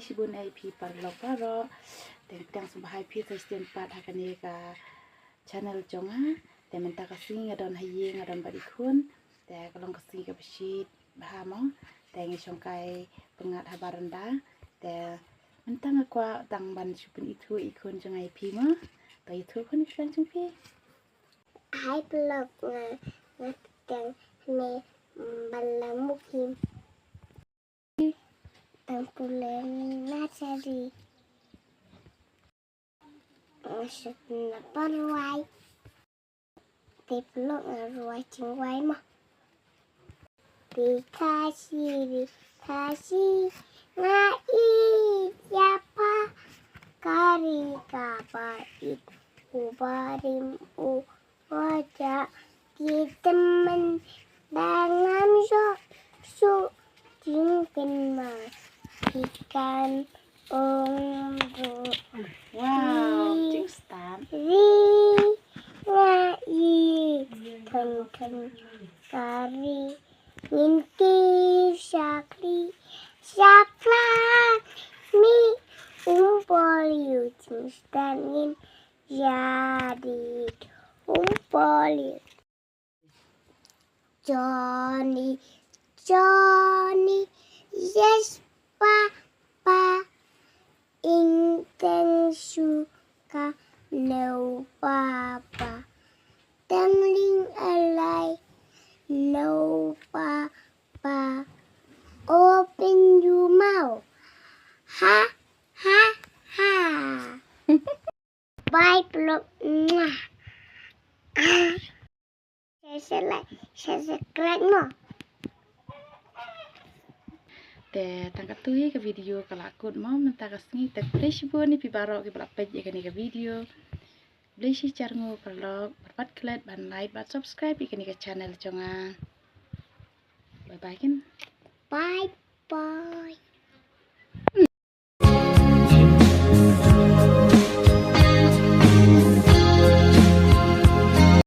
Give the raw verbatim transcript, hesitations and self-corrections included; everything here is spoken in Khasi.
Shibun ïa phi paralok baroh. Te tang sngewbha ïa phi sa sdien pat ha kane ka channel jong nga. Te mynta ka sngi nga don ha ïing, nga don bad i khun. Te ka long ka sngi kaba shit bha mo. Te ngi shongkai pyngngad ha baranda. Te mynta nga kwah tang ban shu pynithuh ïa i khun jong nga ïa phi mo. To ïathuh khun ïa i khun jong phi. Hi paralok, nga, nga tang ne, mm, ban la mukim. Tang pule na chari. Nga shu na parwai. Te paralok, nga rwai jingwai mo. Te kashiri kashi, nga ïeit ïa pha. Kari kaba ïeit u barim u Wajah ki tymmen da ngam shuh shuh jingkynmaw ki kan ong ruh. Wow, ki jingstad. Ri nga i thon thon kari ngin ki shakri shaplak mi um poli u jingstad ngin Jadi umpoli. Johnny, Johnny, yes, Papa. Ing teng suka no Papa. Tengling alai no Papa. Open your mouth. Ha, ha, ha. Bye, vlog. Mwah. Ah. Share, share, like, share, subscribe mo. Te tang katto hi ka video ka la kut mo mynta ka sngi. Te khublei shibun ïa phi baroh kiba la peit ïa kane ka video. Khublei shi hajar nguh paralok, bad klet ban like bad subscribe ïa kane ka channel jong nga. Bye bye kin. Bye bye.